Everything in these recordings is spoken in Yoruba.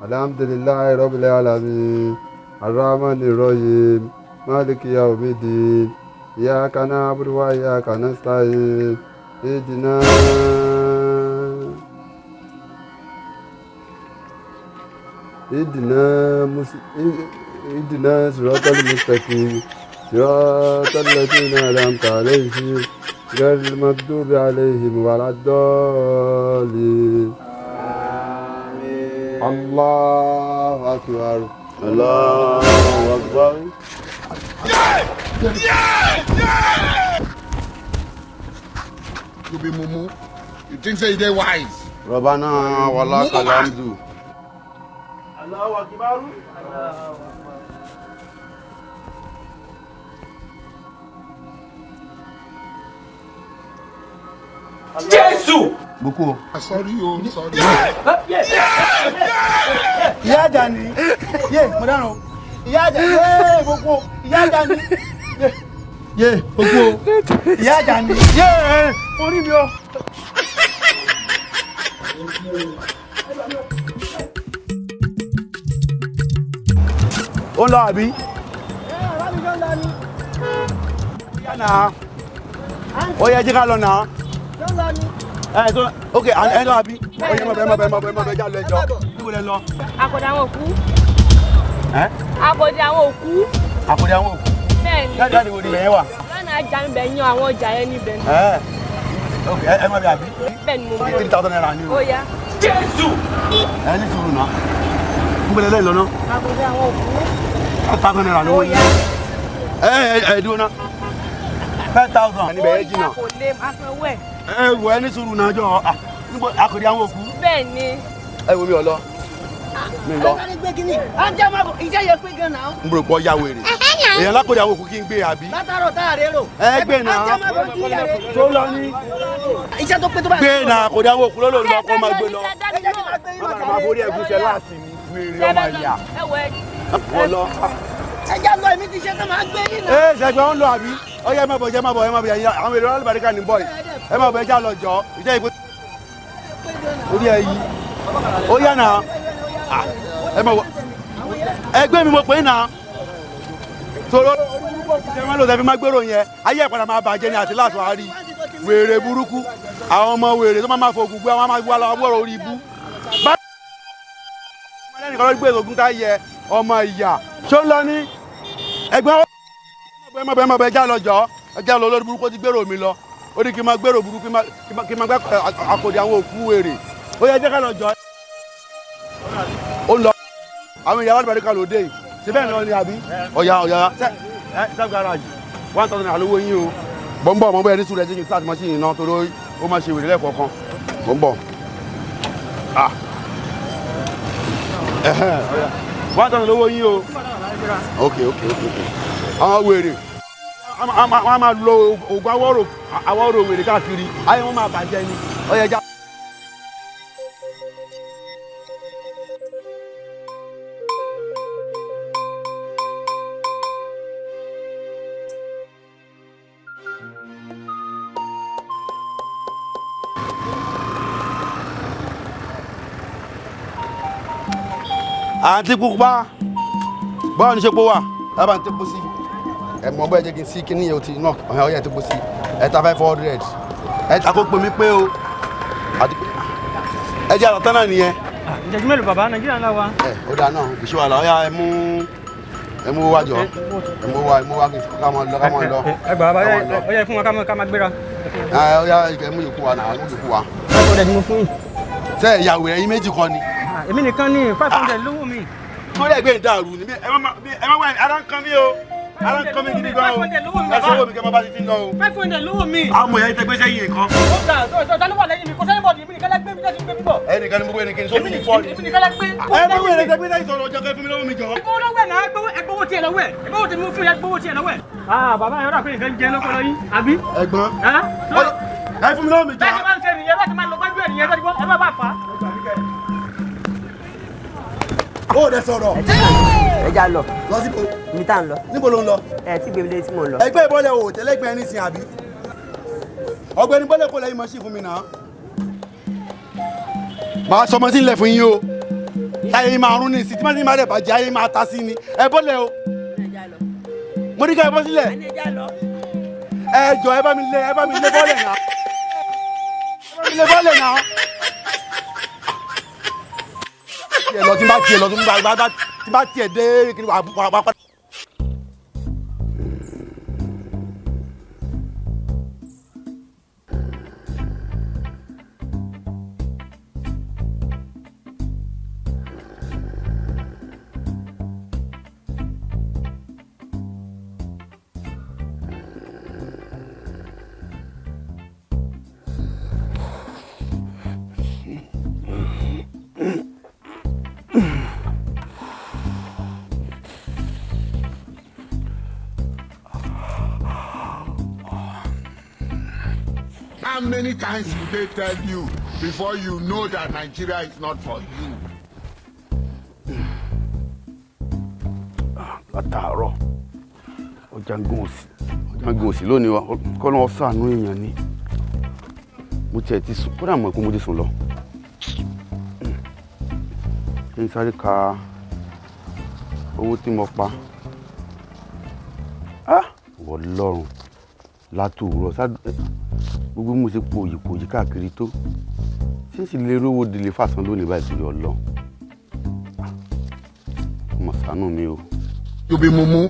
Alhamdulillahi rabbil alamin. Arrahmanir rahim. Maliki yawmiddin. Iyyaka na'budu wa iyyaka nasta'in. Ihdina ihdina ihdina siratal mustaqim. Siratal ladzina an'amta alayhim ghayril maghdubi alayhim waladdallin. Allahu akbar. Allahu akbar. You be mumu. You think say you dey wise? Rabbana walakal hamdu. Allahu akbar. Jésù. Buku. Sorry o, sorry. Ìyá Àjàní, yé mo dáràn o. Ìyá Àjàní, yé gbogbo ìyá Àjàní, yé gbogbo ìyá Àjàní, yé orí mi o. Ó ń lọ àbí? Yá nà. Ó yẹ jí ká lọ nà. Ẹ tó ok ẹ lọ àbí? Ó yẹ má bẹ má bẹ má bẹ má bẹ já lọ ẹjọ́. Níbo lẹ lọ? Àkọ̀dé àwọn òkú. Ẹ́ Àkọ̀dé àwọn òkú. àkòdì àwọn òkú. Bẹ́ẹ̀ ni. Jáde jáde wo ni ibẹ̀ yẹn wà? Lọ́nà ajá ń bẹ̀ yan àwọn ọjà yẹn níbẹ̀ ni. Ẹ́ ok ẹ má bẹ àbí? Bẹ́ẹ̀ ni mo mọ̀. 3,000 naira ni o. Ó yá. Jésù. Ẹ ní sùúrù náà. Níbo lẹ lẹ́yìn lọ náà? Àkọ̀dé àwọn òkú. 5,000 naira lówó Ó yín. yá. Ẹ ẹ ẹ dúró náà. 5,000. Níbẹ̀ Ó yẹn yá jìnnà. kò lè máa sanwó ẹ̀. Ẹ wò ẹ ní sùúrù náà jọ. Níbo àkòdì àwọn òkú? Bẹ́ẹ̀ ni. Ẹ wo mi ò lọ. Mi lọ. Sáré gbé kínní. À ń jẹ́ máa bọ̀, iṣẹ́ yẹn pé gan náà. N bò pọ̀ ya wèrè. Èèyàn lákòdì àwọn òkú kí n gbé àbí? Látàárọ̀ tá a rérò. Ẹ gbé náà. À ń jẹ́ máa bọ̀ tí ìyá rẹ̀. Tó lọ ní. Iṣẹ́ tó pé tó bá. Gbé náà àkòdì àwọn òkú lọ́lọ́ lọ kó máa gbé lọ. Ẹ jẹ́ kí n máa gbé yín lọ Máa forí ẹ̀gúnṣẹ́ láàsì mi. Wèrè ọmọ ìyá. Ẹ wọ ẹ. Wọ́n lọ. Ẹ jẹ́ lọ, èmi ti ṣe tó máa gbé yín náà. Ẹ ṣẹ̀gbọ́n ń lọ àbí? Ó yẹ ẹ má bọ̀ ẹ má bọ̀ ẹ má bọ̀ ẹ̀yin àwọn èrò alábàríkà ní bọ̀ yìí. Ẹ má bọ̀ ẹ já lọ jọ. Ìjẹ́ ìpè. Orí ẹ yí. Ó yá náà. Ẹ má bọ̀. Ẹgbẹ́ mi mo pè é náà. Tòró ṣe máa lò tẹ́fí máa gbèrò yẹn. Ayé ẹ̀ padà máa bàjẹ́ ni àti láti wá rí. Wèrè burúkú. Àwọn ọmọ wèrè tó máa máa fògùn gbé àwọn máa wá lọ wọ́rọ̀ orí ibú. Bá lẹ́nìkan ló gbé ògùn ká yẹ ọmọ ìyà. Ṣó ń lọ ní? Ẹgbẹ́ ẹ má bẹ ẹ má bẹ já lọ jọ ẹ já lọ lórí burúkú ó ti gbèrò mi lọ ó ní kí n máa gbèrò burúkú kí n máa gbẹ àkòdì àwọn òkú wèrè ó yẹ jẹ́ ká lọ jọ. Ó lọ àwọn ìyá aládùúgbò ló dé yìí ṣe bẹ́ẹ̀ náà ni àbí ọ̀yà ọ̀yà self garage 1,000 naira lówó yín o. Bọ́ńbọ̀ mọ́ bẹ́ẹ̀ ní sùúrù ẹ jẹ́ kí n start machine náà torí ó máa ṣe wèrè lẹ́ẹ̀kọ̀ọ̀kan bọ́ńbọ̀ ah 1,000 lówó yín o. Ok ok ok ok àwọn wèrè wọ́n máa lo oògùn awọ́rò wèrè káàkiri ayé wọn máa bàjẹ́ ni ó yẹ já. Àǹtí pupa báwo ni ṣe pọ̀ wà lábàá ń tẹ́kọ̀ sí ẹ mọ bóyá jẹ́ kí n sí kíní yẹn o ti náà ọ̀hún ọ̀yẹ́ tẹ́kọ̀ sí ẹ ta 500 ẹ ta kó pè mí pé o àti pé ẹ jẹ́ àlọ́tán náà nìyẹn. Ìjẹ́jú mélòó bàbá Nàìjíríà ńlá wa. Ẹ ó dáa náà kò sí wàhálà ọ̀yà ẹ mú wá jọ ẹ mú wá ká máa lọ ká máa lọ. Ẹ gbà bàbá ó yẹ fún wa ká máa gbéra. Ẹ ọ̀yà ẹ mú yòókù wa náà ẹ mú yòókù wa. 500 ni mo fún yín. Ṣé ìyàwó ẹ̀yin méjì kọ́ ni? Èmi nìkan ní 500 lówó mi. Torí ẹgbẹ́ ìdàrú ni ẹ má wá ara ń kan mí o ara ń kan mí gidi gan o ẹ ṣe owó mi kẹ́ máa bá ti ti ń lọ o. 500 lówó mi. Àwọn ọmọ yẹn tẹ gbé sẹ́yìn nǹkan. Ó ga ọ̀dọ́ ló wà lẹ́yìn mi kò sẹ́yìn bọ̀dì èmi nìkan lẹ́gbẹ́ mi lẹ́sìn gbé mi bọ̀. Ẹnìkan ni gbogbo ẹnìkan sórí mi fọ́ ni. Èmi nìkan lẹ́gbẹ́. Ẹ gbogbo ẹnìkan tẹ gbé sẹ́yìn sọ̀rọ̀ ọjọ́ kẹ́ fún mi lọ́wọ́ mi jọ. Ẹgbówó lọ́wọ́ ẹ̀ náà ẹgbówó tiẹ̀ lọ́wọ́ ẹ̀ ẹgbówó tèmi fún yẹn ẹgbówó tiẹ̀ lọ́wọ́ ẹ̀. Ah bàbá yẹn rà pé nǹkan jẹ lọ́pọlọ yín àbí. Ẹ̀gbọ́n ẹ fún mi lọ́wọ́ mi jọ. Bẹ́ẹ̀ ni máa ń ṣe nìyẹn bẹ́ẹ̀ ni máa ń lọ gbájú ẹ̀ nìyẹn bẹ́ẹ̀ ni ẹ má bàa fà á. Ó dẹ sọ̀rọ̀. Ẹ já lọ. Lọ síbo. Ibi tá à ń lọ. Níbo ló ń lọ? Ẹ tí gbèmí létí mò ń lọ. Ẹgbẹ́ ìbọ̀lẹ̀ o tẹ́lẹ̀gbẹ́ ẹni sìn àbí? Ọ̀gbẹ́ni bọ́lẹ̀ kò lẹ́yìn mọ́ṣí fún mi náà. Màá sọmọ sí ilẹ̀ fún yín o. Táyé yín máa rún ní ìsìn tí máa ní máa rẹ̀ bàjẹ́ ayé máa ta sí ni. Ẹ bọ́lẹ̀ o. Mo ní ká ẹ bọ́ sílẹ̀. Ẹ jọ ẹ bá mi lé ẹ bá mi lé bọ́lẹ̀ náà. Ẹ bá mi lé bọ́lẹ̀ náà. Tiẹ̀ lọ tí n bá tiẹ̀ lọ tí n bá tiẹ̀ dé kí ni wà á padà. How many times will they tell you before you know that Nigeria is not for you? Látàárọ̀ ọjà ń gún òsì lónìí wa kọ́ ló ń ṣàánú èèyàn ni. Mo tiẹ̀ ti sùn kódà mọ̀ pé mo ti sùn lọ. Kí n sáré ka owó tí mo pa. Wọ́n lọ́rùn látòwúrọ̀ gbogbo mo ṣe pòyì pòyì káàkiri tó ṣé sì lè rówó délé fàṣán lónìí báyìí torí Ọlọ́run ọmọ ṣàánú mi o. You be mumu.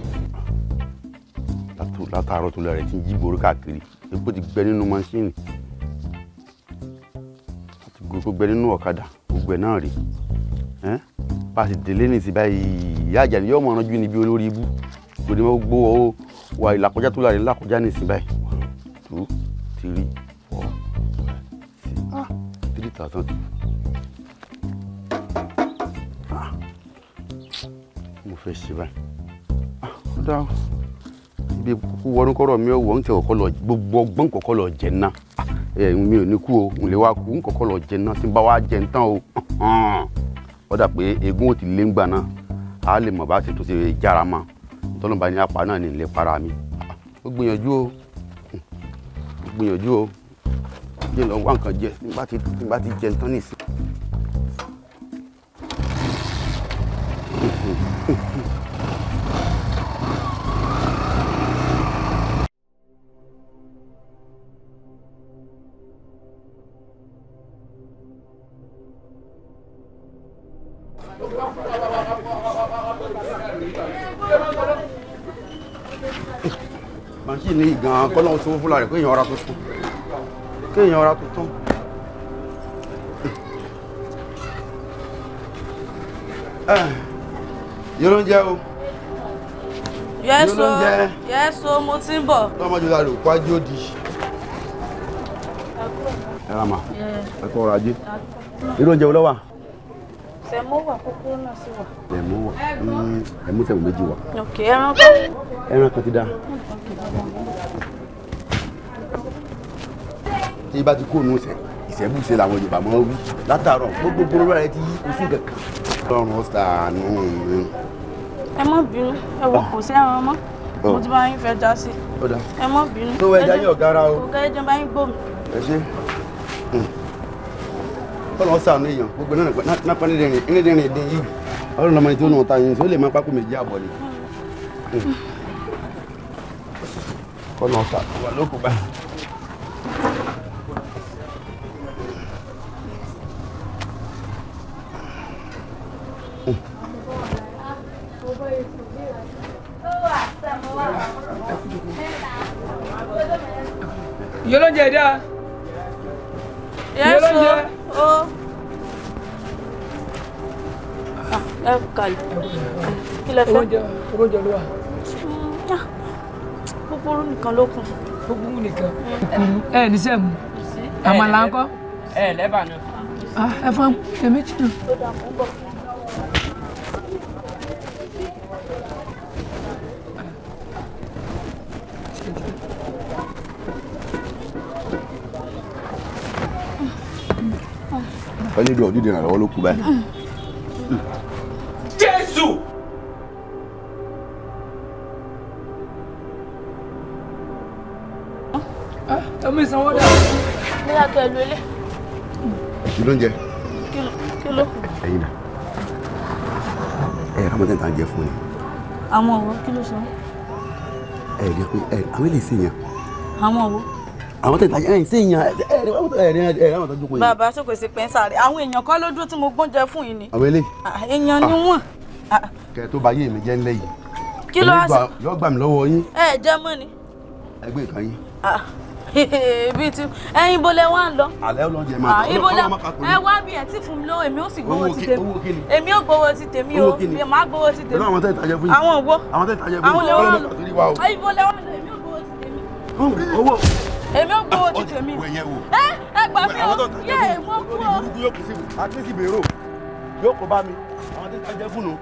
Látàárọ̀ tó lọ rẹ̀ ti ń jí gbòòrò káàkiri epo ti gbẹ nínú mọ́ṣíìnì àti gbogbo gbẹ nínú ọ̀kadà gbogbo ẹ̀ náà rè é bá a sì délé ní ìsìn báyìí ìyá Àjàní yóò mọ̀ ọ́nà ju níbi olórí ibú gbòdì mọ́ gbogbo wà ìlàkọjá tó láre ńlákọjá ní ìsìn báyìí 1 2 3 4 5 6 3,002. Mo fẹ́ ṣe báyìí. Ó dá o. Ibi kúkú wọnú kọ́rọ̀ mi ò wọ̀ ń tẹ ọ̀kọ́ lọ gbogbo ọgbọ́n kọ̀kọ́ lọ jẹ ná. Mi ò ní kú o, n lè wá kú ń kọ̀kọ́ lọ jẹ ná tí n bá wá jẹ ń tán o. Ó dà pé eégún ò ti lé ńgbà náà. A lè mọ̀ bá ṣe tó ṣe jára mọ́. Tọ́lọ́mọba ní apá náà ní ilé para mi. Ó gbìyànjú o. Gbìyànjú o jẹ́ lọ wá nǹkan jẹ tí bá ti jẹ tán nìsín. Màṣíìnì gan-an kọ́ lọ́wọ́ sọ́wọ́ fúnra rẹ̀ kéèyàn ọ̀rá tuntun kéèyàn ọ̀rá tuntun. Yóò ló ń jẹ́ o. Yes o, yes o, mo ti ń bọ̀. Tọ́mọdé la rò kwájú òdì. Ẹ ra mà, ẹ kọ́ ọrọ̀ ajé. Irú oúnjẹ wo ló wà? Sẹ̀mó wà, kúkúrú náà sì wà. Sẹ̀mó wà, ẹ̀mú sẹ̀mó méjì wà. Ok, ẹran kan. Ẹran kan ti dá. Tí ibà ti kó ònú sẹ̀, ìṣẹ́bùṣe làwọn Yorùbá máa ń wí. Látàárọ̀ gbogbo gbogbo rẹ̀ ti yí kò sí nǹkan kan. Ọlọ́run ṣàánú mi. Ẹ má bínú, ẹ wò kò sí ẹran mọ́. Mo ti bá yín fẹ́ já sí. Ẹ má bínú. Tó ẹja yín ọ̀gá ara o. Kò kẹ́ ẹjọ́ bá yín gbòmí. Ẹ ṣé. Ọlọ́run ṣàánú èèyàn gbogbo náà nápa nídìrín ìdín yìí. Ọlọ́run lọ́mọ tí ó nù ta yín sí ó lè máa pákó méjì àbọ̀ ni. Ọlọ́run ṣàánú wà lóko báyìí. Ìyá olóúnjẹ dá. Yes o. O. Ẹ kàlẹ̀. Kí lẹ fẹ́? Oúnjẹ ló wà. Kúkúrú nìkan ló kù. Kúkúrú nìkan. Kúkúrú ẹ ní sẹ́mu. Àmàlà ńkọ́. Ẹ lẹ́bà náà. Ẹ fún ẹ méjì náà. Ó dà mú bọ̀. Wọ́n ní ìdí ìrànlọ́wọ́ ló kú báyìí. Jésù. Ọmọ ìsanwó dà. Bóyá kẹ́ ẹ lu ilé. Kí ló ń jẹ? Kí ló? Ẹyin dà. Ká mọ̀ tẹ́ ń tà jẹ fún ni. Àwọn wo kí ló sọ? Ẹ rí pé ẹ àwọn eléyìí sì yàn. Àwọn wo? Àwọn tẹ̀ ń tà jẹ ẹ sì yàn ẹ ẹ àwọn tó jókòó yìí. Bàbá ṣe kò sí pé ń sáré. Àwọn èèyàn kọ́ ló dúró tí mo gbóúnjẹ fún yìí ni. Àwọn eléyìí. Èèyàn ni wọ́n. Kẹ tó bá yé mi jẹ́ ńlẹ̀ yìí. Kí ló wá sí? Yọ gbà mí lọ́wọ́ yín. Ẹ jẹ́ mọ́ ni. Ẹgbẹ́ ìkan yín. Ibi tí ẹyin bolẹ wá ń lọ. Alẹ́ ọlọ́jẹ máa tọ́. Ibo lẹ ẹ wá bí ẹ tí fún mi lówó èmi ó sì gbowó ti tèmi. Èmi ó gbowó ti tèmi o. Màá gbowó ti tèmi. Àwọn tẹ́ ìtajà fún yín. Àwọn wo? Àwọn tẹ́ ìtajà fún yín. Àwọn lè wá lọ. Ibo lẹ wá lọ èmi ó gbowó ti tèmi. Owó. Èmi ó gbowó ti tèmi. Ẹ ẹ gbà mí o. Yé mo kú o. Yóò kù sí àtúnṣe bèrò. Yóò kó bá mi. Àwọn tẹ́ ìtajà fún un.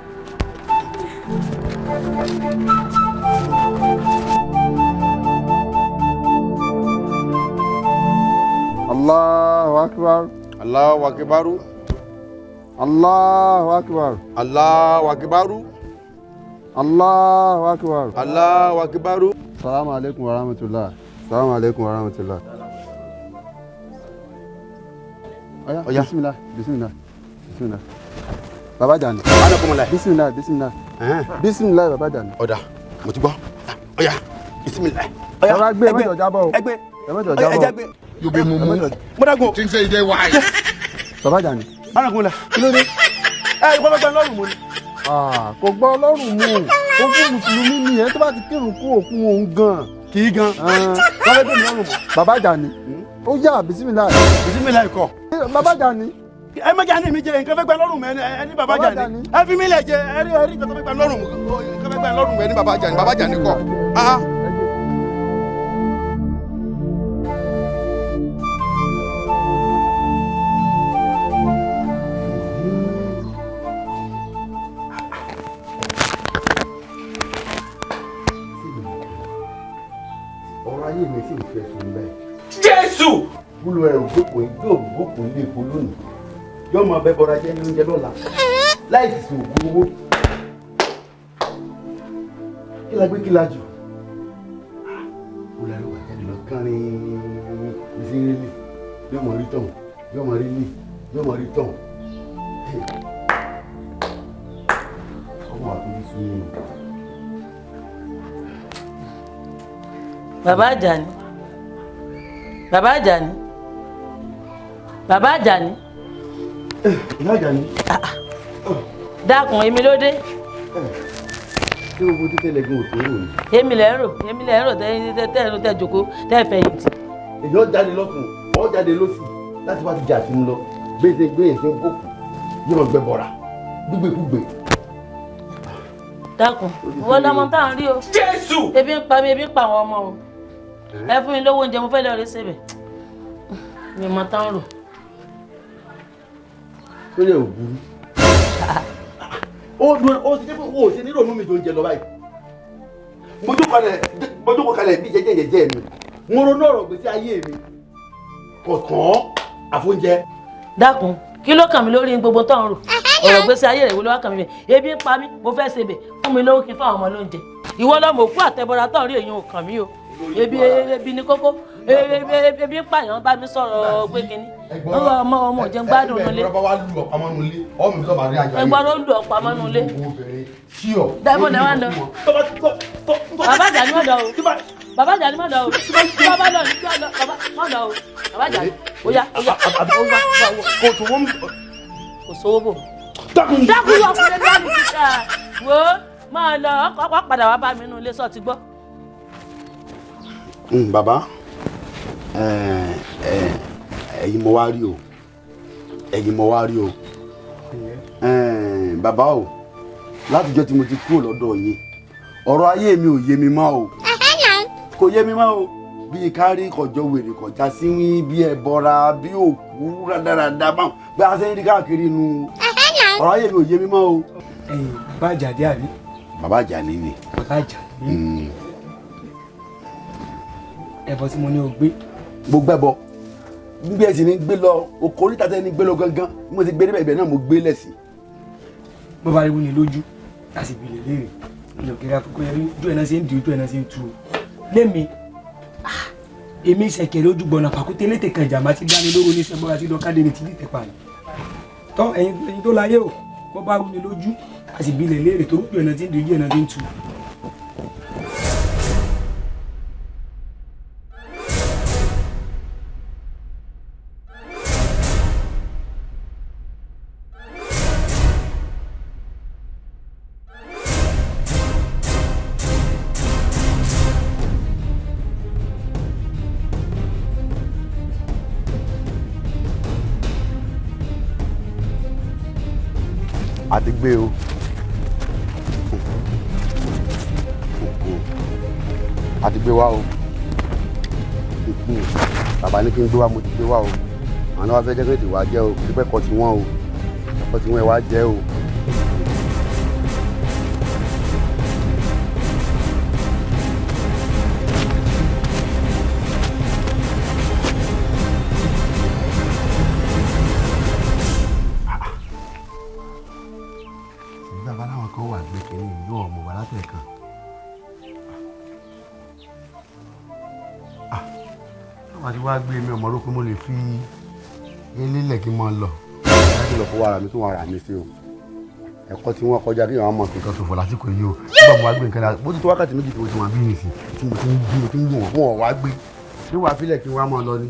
Allahu akbar. Allahu akbar. Allahu akbar. Allahu akbar. Allahu akbar. Allahu akbar. Salamu alaikum wa rahmatullah. Salamu alaikum wa rahmatullah. Oya, bismillah, bismillah, bismillah. Baba Jani. Bismillah, bismillah. Bismillah, Baba Jani. Ọ̀dà, mo ti gbọ́. Oya, bismillah. Oya, ẹ gbé, ẹ má jọ jábọ́ o. Ẹ gbé, ẹ má jọ jábọ́ o. You be mumu. Mo Think say you dey wise. Baba Jani. Anakunla. Kí ló dé? Ẹ ìkọ́ fẹ́ gbọ́ lọ́rùn mu ni. Kò gbọ́ lọ́rùn mu. Ogún Mùsùlùmí ni ẹ tó bá ti kírun kú òkú òun gan. Kì í gan. Lọ́fẹ́ gbé mi lọ́rùn mu. Baba Jani. Ó yá bisimilayi. Bisimilayi kọ. Baba Jani. Ẹ má Jani mi jẹ nǹkan fẹ́ gbẹ lọ́rùn mu ẹni Baba Jani. Ẹ fi mi lẹ̀ jẹ ẹ rí nǹkan tó fẹ́ gbẹ lọ́rùn mu. Nǹkan fẹ́ gbẹ lọ́rùn mu ẹni Baba Jani. Baba Jani kọ. Ọ̀rọ̀ ayé mi sì ń fẹ́ sùn bẹ́ẹ̀. Jésù! Búlù ẹ̀ ògbókò yóò gbókò ilé epo lónìí. Yóò máa bẹ bọra jẹ́ ní oúnjẹ lọ́la. Láì sì sùn ògùn owó. Kí la gbé kí la jù? Ó lárí wà jáde lọ kánrin sí rí yóò mọ̀ rí tọ̀hún yóò mọ̀ rí ní yóò mọ̀ rí tọ̀hún. Ọmọ àtúntò sùn yìí. Baba Ajani. Baba Ajani. Baba Ajani. Ìyá Ajani. Dákun èmi ló dé. Ṣé gbogbo títẹ̀ lẹ́gùn òtún rò ni? Èmi lẹ́ ń rò, èmi lẹ́ ń rò tẹ́ tẹ́ jòkó tẹ́ fẹ̀yìntì. Èyí ó jáde lọ́kùn, ó jáde lọ́sì láti wá ti jà sí ń lọ. Gbèsè gbèsè ń gòkù, yóò lọ gbẹ bọ̀rà, gbígbèkúgbè. Dákun, ìwọ lọmọ tá à ń rí o. Jésù! Ebi ń pa mi, ebi ń pa àwọn ọmọ o. Ẹ fún mi lówó oúnjẹ, mo fẹ́ lọ rí síbẹ̀. Mi mọ tán rò. Tó lè ò burú. Ó dùn ó ti dé pé o ò ṣe nílò mi tó ń jẹ lọ báyìí. Mo jókòó kalẹ̀ bí jẹ́jẹ́ jẹ́jẹ́ mi. Mo ronú ọ̀rọ̀ gbèsè ayé mi. Kò kàn àfóúnjẹ. Dákun, kí ló kàn mí lórí gbogbo tó ń rò? Ọ̀rọ̀ gbèsè ayé rẹ̀ wo ló wá kàn mí bẹ̀? Ebi ń pa mí, mo fẹ́ ṣe bẹ̀, fún mi lówó kí n fáwọn ọmọ lóúnjẹ. Ìwọ lọmọ òkú àtẹbọra tó ń rí èèyàn ò kàn mí o. Ebi ebi ni kókó. Ebi ń pààyàn bá mi sọ̀rọ̀ pé kínní. Ọmọ ọmọ jẹun gbádùn nulẹ̀. Ẹgbọ́n ló lù ọ̀pá mọ́nu ilé. Dábò lẹ wá lọ. Bàbá Àjàní má lọ o. Bàbá Àjàní má lọ o. Bàbá lọ ní lọ bàbá má lọ o. Bàbá Àjàní ó yá ó yá ó wá wá wọ. Kò sówó bò. Dákun yọ ọkùnrin lánàá ti ká. Wo máa lọ ọkọ̀ padà wá bá mi nínú ilé sọ ti gbọ́. Bàbá ẹ̀yin mo wá rí o, ẹ̀yin mo wá rí o. Bàbá o, látijọ́ tí mo ti kúrò lọ́dọ̀ yín ọ̀rọ̀ ayé mi ò yé mi mọ́ o, kò yé mi mọ́ o. Bí kárí kọjọ wèrè kọjá síwín bí ẹbọra bí òkú rádaràda báwọn bí a ṣe ń rí káàkiri nu, ọ̀rọ̀ ayé mi ò yé mi mọ́ o. Ẹ̀yin Bàbá Àjàdí àbí? Bàbá Àjàní ni. Bàbá Àjàní. Ẹbọ tí mo ní o gbé. Mo gbẹ́bọ bí ẹ sì ní gbé lọ oko oríta tẹ́ ní gbé lọ gangan bí mo ti gbé níbẹ̀ ibẹ̀ náà mo gbé lẹ̀ sí. Bó bá rí wúni lójú a sì bilẹ̀ léèrè ilẹ̀ òkèrè àfikún yẹn ojú ẹ̀ náà ṣe ń di ojú ẹ̀ náà ṣe ń tu o. Lémi èmi ìṣẹ̀kẹ̀rẹ̀ ojú gbọ̀nà pàkúté létè kan ìjàmbá ti dání lóró ní sẹ́gbọ́n àti dọ́kadé ní tìlí tẹ̀pa ni. Tọ́ ẹ̀yin tó láyé o Bọ́ bá rú ni lójú a sì bilẹ̀ léèrè tó rújú ẹ̀nà tí ń dojú ẹ̀nà tí ń tu. Àti gbé o, àti gbé wá o. Bàbá ní kí n gbé wá, mo ti gbé wá o. Àwọn náà wá fẹ́ jẹ́ pé tiwa jẹ́ o, pípẹ́ kọ́ tiwọn o, ẹ̀kọ́ tiwọn ẹ̀ wá jẹ́ o. Bàbá láwọn kan wà gbé kínní yóò ọmọ wa látẹ̀kan. Àwọn àti wá gbé mi ọmọ rò pé mo lè fi ilé kí n máa lọ. Láti lọ fọwọ́ ara mi tún ara mi sí o. Ẹ̀kọ́ tí wọ́n kọjá kí àwọn ọmọ nǹkan ṣòfò lásìkò yìí o. Nígbà mo wá gbé nǹkan dáa, bó ti tó wákàtí méjì tí mo ti wà bí nìsín tí mo ti ń gbé mo ti ń wò wọ́n fún ọ̀ wá gbé. Ṣé wàá fílẹ̀ kí n wá máa lọ ni?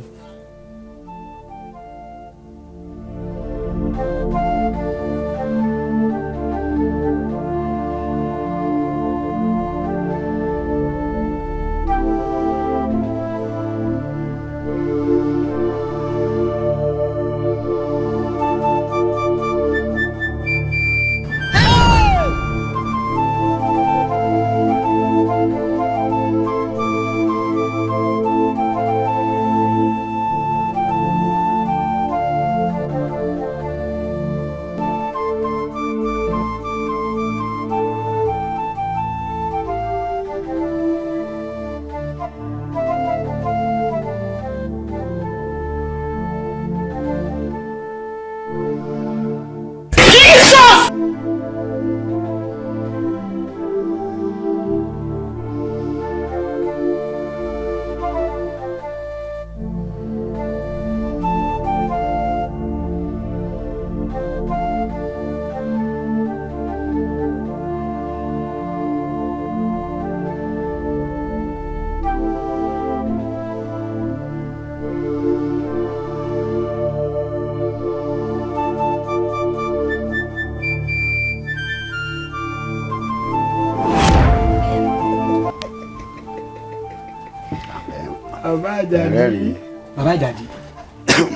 Bàbá Àjàdí. Bàbá Àjàdí.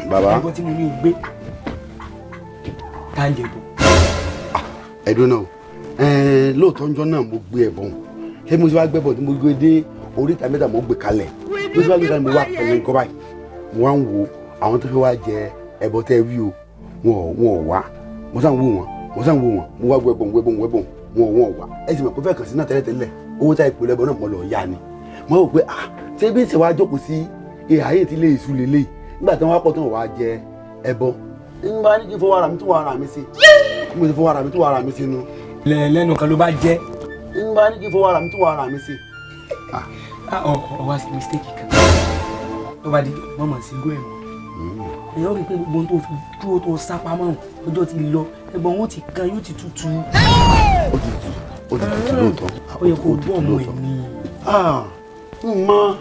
Bàbá. Ẹ̀gbọ́n tí mo ní o gbé tá ń jẹ bọ̀. Ẹ̀dùn náà lóòótọ́ ńjọ́ náà mo gbé ẹ̀bọ̀n. Ṣé mo ti wá gbẹ́bọ̀ tí mo gbé dé oríta mẹ́ta mo gbé kalẹ̀. Mo ti wá gbé kalẹ̀ mo wá pẹ̀lú nǹkan báyìí. Mo wá ń wo àwọn tó fẹ́ wá jẹ ẹbọ tẹ́ wí o. Wọn ò wá. Mo sàn wò wọ́n. Mo sàn wò wọ́n. Mo wá gbẹ́bọ̀n gbẹ́bọ̀n gbẹ́bọ̀n. Wọn ò wá. Ẹ sì mọ̀ pé fẹ́ kàn sí náà tẹ́lẹ̀tẹ́lẹ̀. Owó tá ìpè lẹ́bọ̀ náà mo lọ yá ni. Mo rò pé ah ṣé bí ṣe wá jókòó sí ìhà yìí ti lé ìṣú lélẹ̀ nígbà tí wọ́n wá pọ̀ tó wọ́n wá jẹ ẹbọ ń bá ní kí n fọwọ́ ara mi tún wọ ara mi sí mo ti fọwọ́ ara mi tún wọ ara mi sí nu. Lẹ́nu kan ló bá jẹ́. Ń bá ní kí n fọwọ́ ara mi tún wọ ara mi sí. Ọ wá sí mistake kan tó bá di mọ̀mọ́ sí irú ẹ̀ mọ́. Èèyàn rí i pé gbogbo ohun tó fi dúró tó sá pamọ́ ọjọ́ ti lọ ẹ̀gbọ́n wọn ti kan yóò ti tutù. Ó ti tutù, ó ti tutù lóòótọ́. Ó yẹ kó o bọ́ ọmọ ẹ̀ ni. Mọ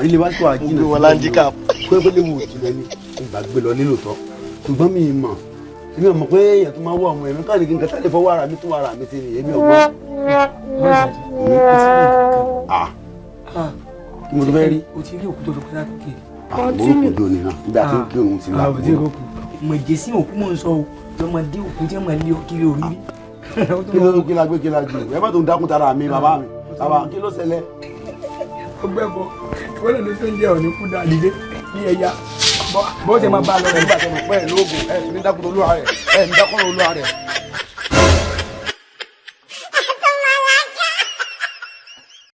ilé wa tó àjìnà wọn landicap pé léwu ìjìnlẹ̀ ni ìgbà gbé lọ nílò tọ́ ṣùgbọ́n mi mọ̀ èmi ò mọ̀ pé èèyàn tó máa wọ ọmọ ẹ̀mí káàdì kí n kẹta lè fọwọ́ ara mi tún ara mi sí ni èmi ò mọ̀. Kí mo tó fẹ́ rí. O ti rí òkú tó fi kọjá tókè. Àmọ́ òkú ni náà nígbà tí ń kí òun ti là. Mọ̀jẹ̀sí òkú mò ń sọ o lọ́mọdé òkú tí wọ́n máa lé ọ kiri orí rí. Kí ló kí la gbé kí la jù ẹ má tó ń dákún tara mi bàbá mi bàbá kí ló ṣẹlẹ̀. Ọgbẹ́ bọ ìwọ náà ló tó ń jẹ òní kú dáa dìde ní ẹ̀yà bó ṣe máa bá a lọ rẹ̀. Nígbà tó mọ̀ pé ẹ̀ lóògùn ẹ̀ ní dákun olúwa rẹ̀ ẹ̀ ní dákun olúwa rẹ̀